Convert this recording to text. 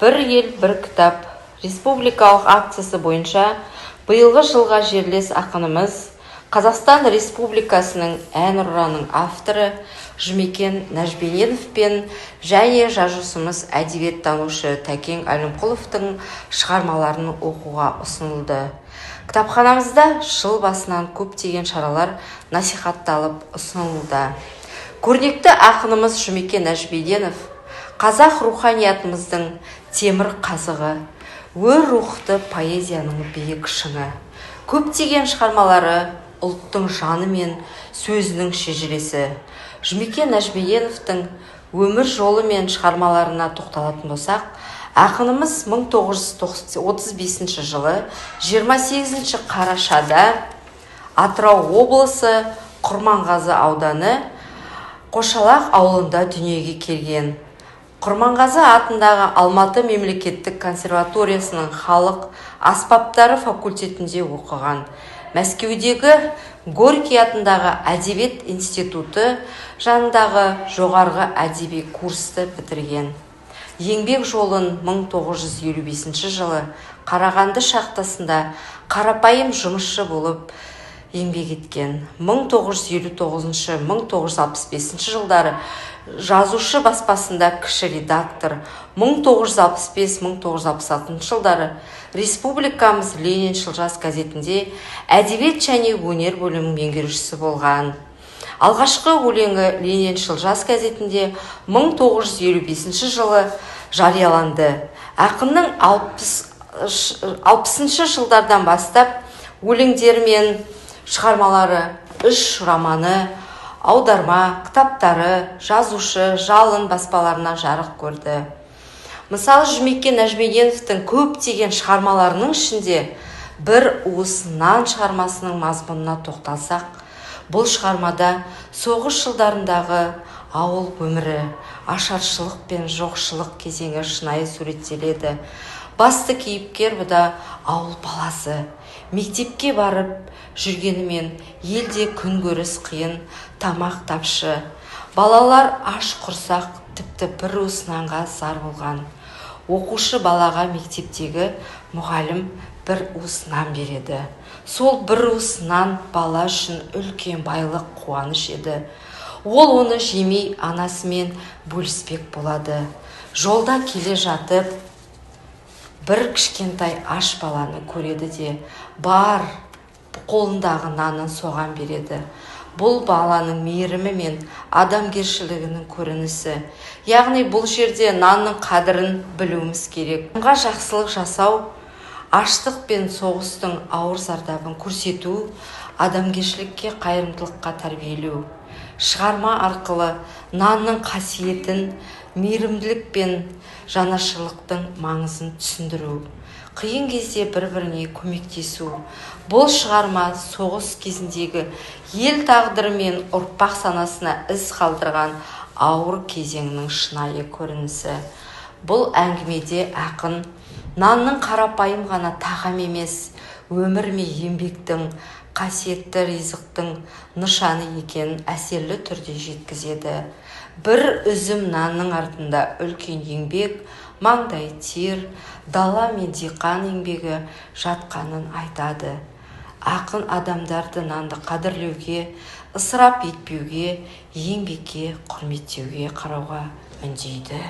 «Бір ел – бір кітап» республикалық акциясы бойынша биылғы жылға жерлес ақынымыз, Қазақстан Республикасының Әнұранының авторы Жұмекен Нәжімеденовпен және жазушымыз, әдебиеттанушы Тәкен Әлімқұловтың шығармаларын оқуға ұсынылды. Кітапханамызда жыл басынан көптеген шаралар насихатталып ұсынылуда. Көрнекті ақынымыз Жұмекен Нәжімеденов – қазақ руханиятымыздың темір қазығы, өр рухты поэзияның биік шыңы. Көптеген шығармалары – ұлттың жаны мен сөзінің шежіресі. Жұмекен Нәжімеденовтің өмір жолы мен шығармаларына тоқталатын болсақ, ақынымыз 1935 жылы 28 қарашада Атырау облысы Құрманғазы ауданы Қошалақ ауылында дүниеге келген. Құрманғазы атындағы Алматы мемлекеттік консерваториясының халық аспаптары факультетінде оқыған. Мәскеудегі Горький атындағы әдебиет институты жанындағы жоғарғы әдеби курсты бітірген. Еңбек жолын 1955 жылы Қарағанды шахтасында қарапайым жұмысшы болып еңбек еткен. 1959-1965 жылдары «Жазушы» баспасында кіші редактор, 1965-1966 жылдары республикамыз «Лениншіл жас» газетінде әдебиет және өнер бөлімінің меңгерушісі болған. Алғашқы өлеңі «Лениншіл жас» газетінде 1955 жылы жарияланды. Ақынның 60-жылдардан бастап өлеңдері мен шығармалары, үш романы, аударма кітаптары «Жазушы», «Жалын» баспаларынан жарық көрді. Мысалы, Жұмекен Нәжімеденовтің көптеген шығармаларының ішінде «Бір уыс нан» шығармасының мазмұнына тоқталсақ, бұл шығармада соғыс жылдарындағы ауыл өмірі, ашаршылық пен жоқшылық кезеңі шынайы суреттеледі. Басты кейіпкер бұда ауыл баласы. Мектепке барып жүргенімен, елде күнкөріс қиын, тамақ тапшы, балалар аш құрсақ, тіпті бір уыс нанға зар болған. Оқушы балаға мектептегі мұғалім бір уыс нан береді. Сол бір уыс нан бала үшін үлкен байлық, қуаныш еді. Ол оны жемей, анасымен бөліспек болады. Жолда келе жатып, бір кішкентай аш баланы көреді де, бар қолындағы нанын соған береді. Бұл баланың мейірімі мен адамгершілігінің көрінісі. Яғни бұл жерде нанның қадірін білуіміз керек. Адамға жақсылық жасау, аштық пен соғыстың ауыр зардабын көрсету, адамгершілікке, қайырымдылыққа тәрбиелеу. Шығарма арқылы нанның қасиетін, мейірімділік пен жанашырлықтың маңызын түсіндіру, қиын кезде бір-біріне көмектесу. Бұл шығарма соғыс кезіндегі ел тағдыры мен ұрпақ санасына із қалдырған ауыр кезеңнің шынайы көрінісі. Бұл әңгімеде ақын нанның қарапайым ғана тағам емес, өмір мен еңбектің, қасиетті ризықтың нышаны екенін әсерлі түрде жеткізеді. Бір үзім нанның артында үлкен еңбек, маңдай тер, дала мен диқан еңбегі жатқанын айтады. Ақын адамдарды нанды қадірлеуге, ысырап етпеуге, еңбекке құрметтеуге қарауға үндейді.